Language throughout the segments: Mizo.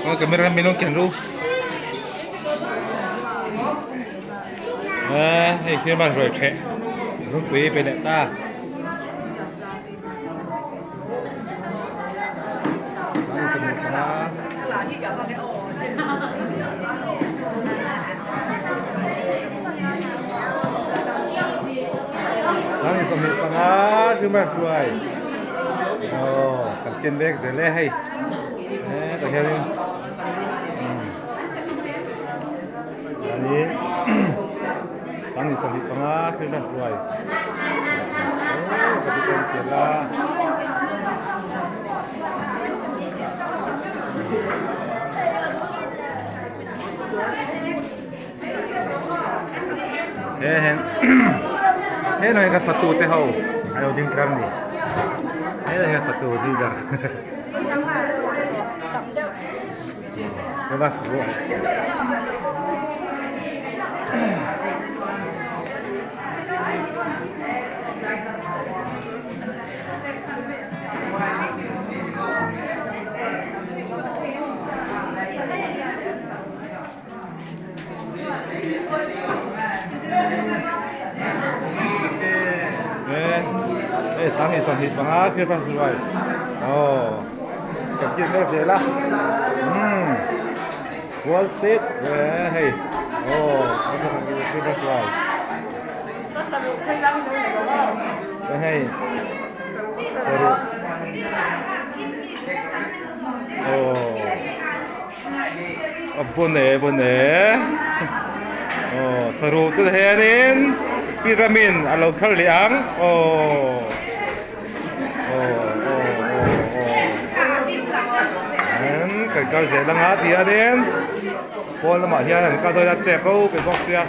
Ờ, camera mình luôn kèn ru. À, hei khi mà rồi trẻ. Rút quý bên lại ta. Sang 25 Christmas ruai. Aw, kan ken vek zel e hei. Hetah hianin chuanin 25 Christmas ruai. Aw, ka ti ken tel a. He hen he lo hian kan fatu te ho an lo ding tlar a ni he lo hian fatu leader Hei 25 Christmas ruai aw kan tir mek zel a umm world set hei aw Christmas ruai hei saruk aw. A bun e bun e aw saruh chu hianin pyramid a lo thar leh ang aw aw aw aw aw an kan kal zel anga tihianin pawn lamah hian an kal dawn a chep ho pe bawk sia.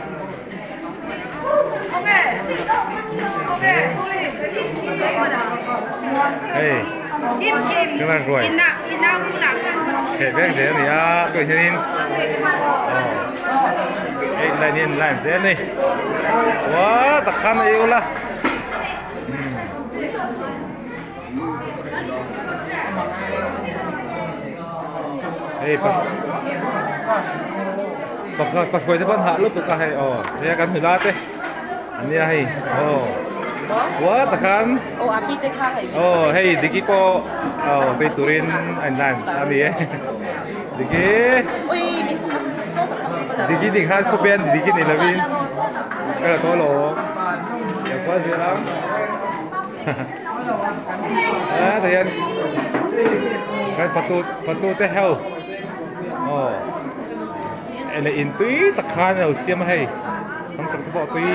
Hei tunah ruai theh vek zel a ni a tunah hianin aw hei line hi an line zel a ni uaa tak khan a ul a hei pakhat pakhat te pawh an hah lutuk a hei aw hei kan hmu la te. Ania hei aw ua takhan aw hei Diki pawh aw chei turin a in line a ni e Diki Diki dik khan khawpen Diki ni lovin ka la tawh alawm lo kual zel ang a tah hian kan fatu fatu te ho aw eng leh intui tak khan a lo siam a hei. Sam tak te pawh tui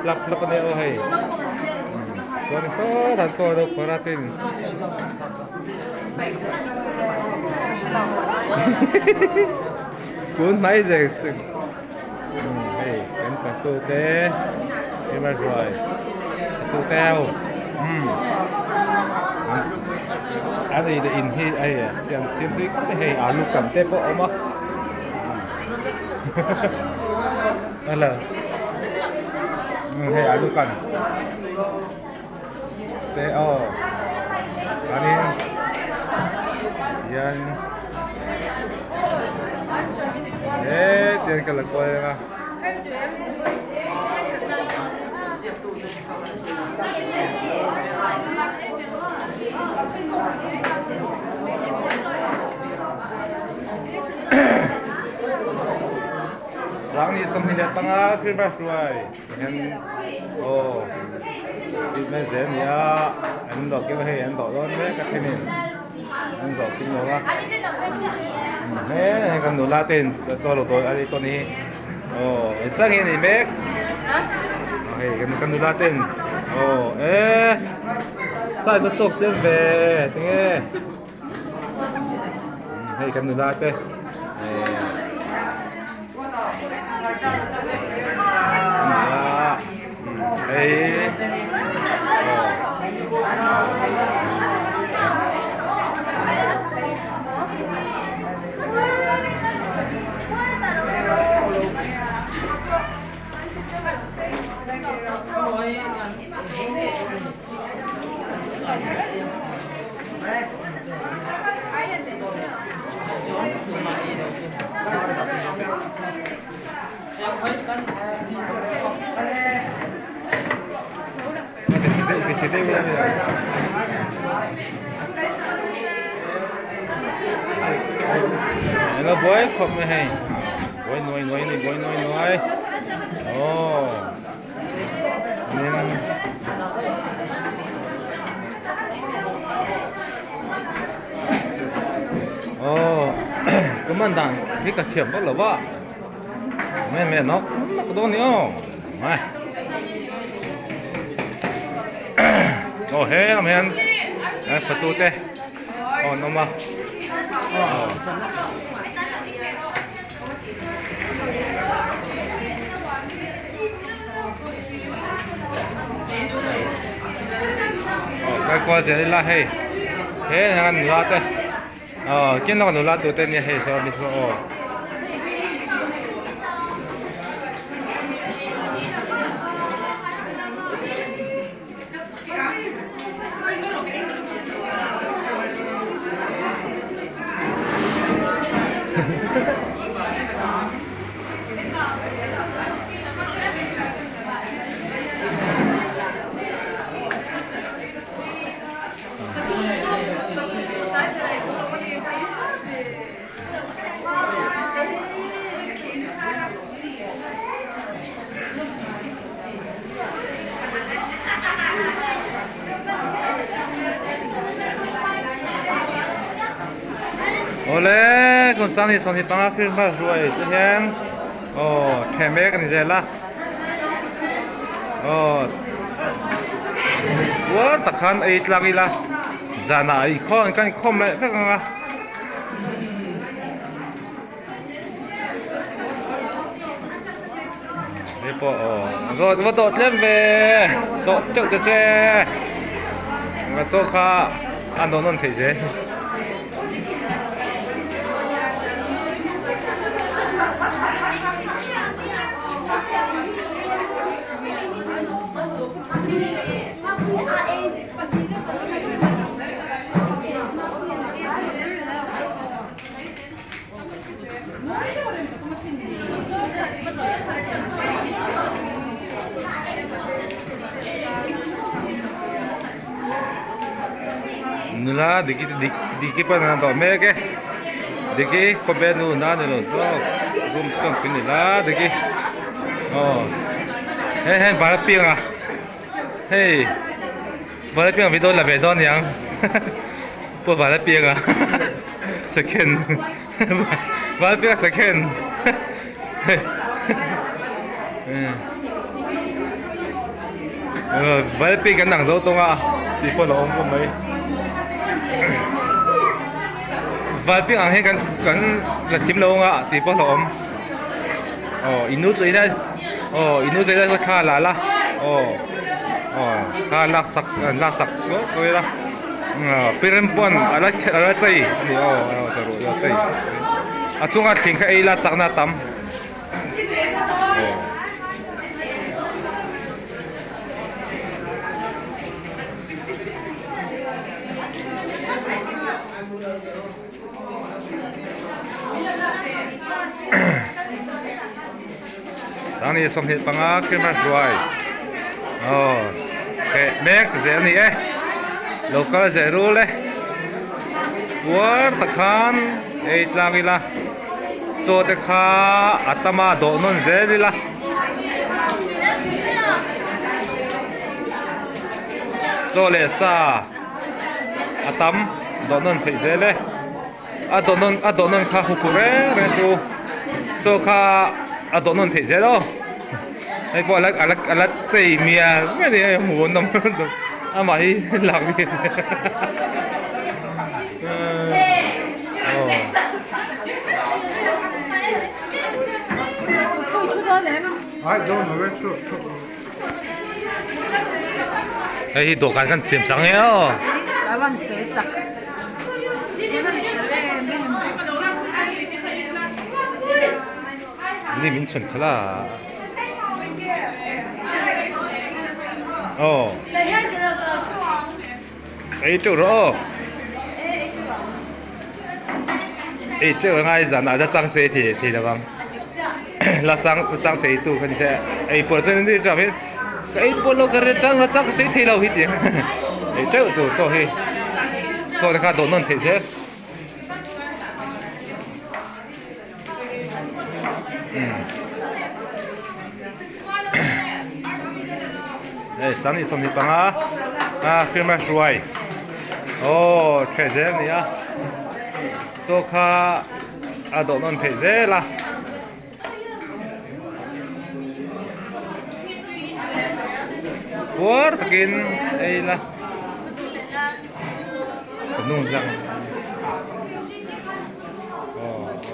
hlap hlap a nia aw hei chuan sawtah chaw a lo khawr a chuan tun hnai zek zek hei kan fatu te hei ruai fatu te ho a nei leh in hi hei siam siam tui khawp mai hei alu kan te pawh a awm a. Hello. Hei alu kan. Te aw. Ani. Hian. E tian ka la kual anga. 25 Christmas ruai hian aw tih mai zel a ni a an zawh kim hei an zawh dawn mek a thenin an zawh kim lo a he hei kan nula te in chaw lo dawn a ni tawn hi aw engzah nge a ni mek hei kan nula te in aw e side a sawk tel ve tinge. Hei kan nula te hei Nó buai khawp mai hei buai nuai nuai a ni buai nuai nuai aw aw ka man dan hi ka thiam vak lo va mei mei nawk nawk dawn a ni aw mai aw he lam hian fatu te aw an awm a aw. Kai kual zel ila hei he hian nula te aw kin lawk nula tur te nia hei saw mi saw aw. Awle kum sang hi 25 Christmas ruai te hian aw the mek a ni zel a aw puar tak khan ei tlang ila zanah inkhawm kan inkhawm leh vek ang a. Hei pawh aw va dawh tlem ve dawh teuh ta che a chaw kha a nawn nawn theih zel. Nula diki diki pawn an dawh mek e diki khawvel nu na ni lo zawk room chuan pui ni la diki aw hei hei val piang a hei val piang video la ve dawn niang pawh val piang a. Second Valpia second Valpi kan dang zo tawng a tih pawh a awm khawp mai Valpi ang hian kan kan la thim lo ang a tih pawh a awm aw inu chu ila aw inu chu ila thla la la aw aw thla lak sak lak sak suau suau ila. Pirem pawn a la a la chei a ni aw aw saruh a la chei a chunga thing kha ei la chakna a tam aw. Tangni 25 Christmas ruai aw heh mek zel a ni e lo kal zel rul e puar tak khan ei tlang ila chaw te kha a tam a dawh nawn zel ila. Chaw leh sa a tam dawh nawn theih zel e. A dawh nawn a dawh nawn kha huphurh reng reng chu chaw kha a dawh nawn theih zel aw hei pawh a la a la a la chei mial mai a ni hei hmuh an awm amah hi lak mi aw. Hei hi dawhkan kan siam sak nge aw. Ni min chhan khala aw. Ei teuh rawh aw. Ei teuh a ngai zan ah chang se thei thei lovang. La sang chang sei tu kha ni se ei pawh chuan ni tap hian ka ei pawh lo ka ri chang la chang ka sei thei lo hi ti ei teuh tur chaw hi chaw te kha dawh nawn theih zel. Hei sangni 25 a Christmas ruai aw tha zel a ni a chaw kha a dawh nawn theih zel a. Puar takin ei la ka hnung zang aw aw aw.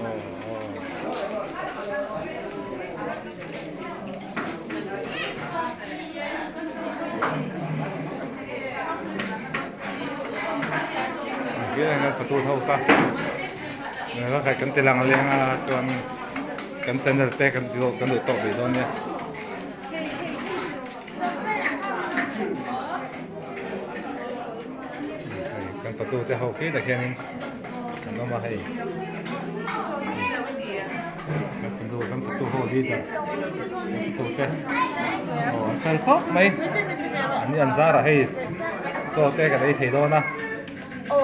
Kan ti lang leng a chuan kan channel te kan ti kan duh tawk ve dawn nia. Kan fatu te ho khi tak hianin an awm a hei. Kan fatu kan fatu ho leader kan fatu te aw an fel khawp mai an ni an zarah hei chaw te kan ei thei dawn a. Aw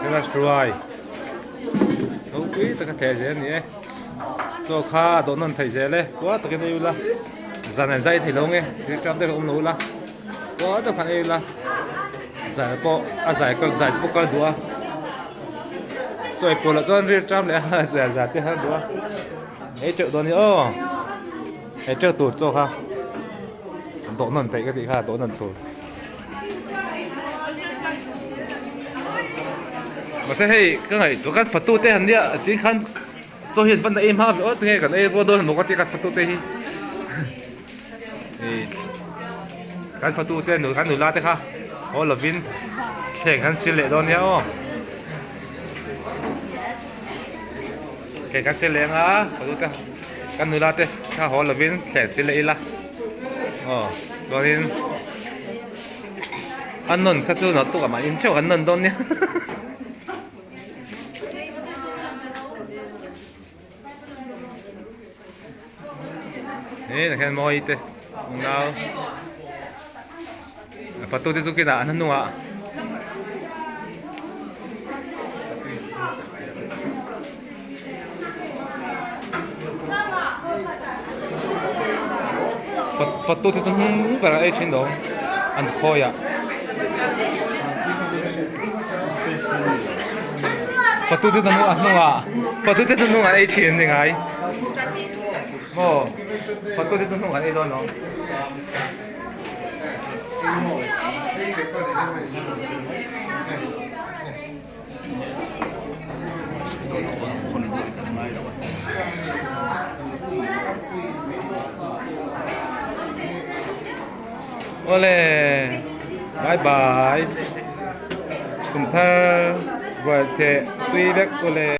Christmas ruai ropui taka theh zel a ni e chaw kha a dawh nawn theih zel e puar takin ei ula zan an zai thei lo nge rilṭam te kha awm lo ula puar tak khan ei ula zan pawh a zai kal zai te pawh kal duh a chaw ei pawh loh chuan rilṭam leh a zai zai te khan duh a ei teuh dawn a ni aw ei teuh tur chaw kha dawh nawn theih ka tih kha dawh nawn tur. Mahse hei ka ngaihtuah khan fatu te han nia chi khan chaw hi an van ei hma ve awt nge kan ei rual dawn emaw ka tia kan fatu te hi ih kan fatu te kan nula te kha haw lovin thleng an sil leh dawn nia aw thleng kan sil leh anga fatu te kan nula te kha haw lovin thleng sil leh ila aw chuanin. A nawn kha chu naktuk ah mahni theuh an nawn dawn nia. He tah hian mawi te unau a fatu te chu kinah an hnungah. Fatu te chu hnung berah ei thin lo an khawi ah fatu te chu a hnungah fatu te chu hnungah ei thin ni ngai maw fatu te chu hnungah an ei dawn lo. Awle bye bye kum thar rual theh tui vek awle.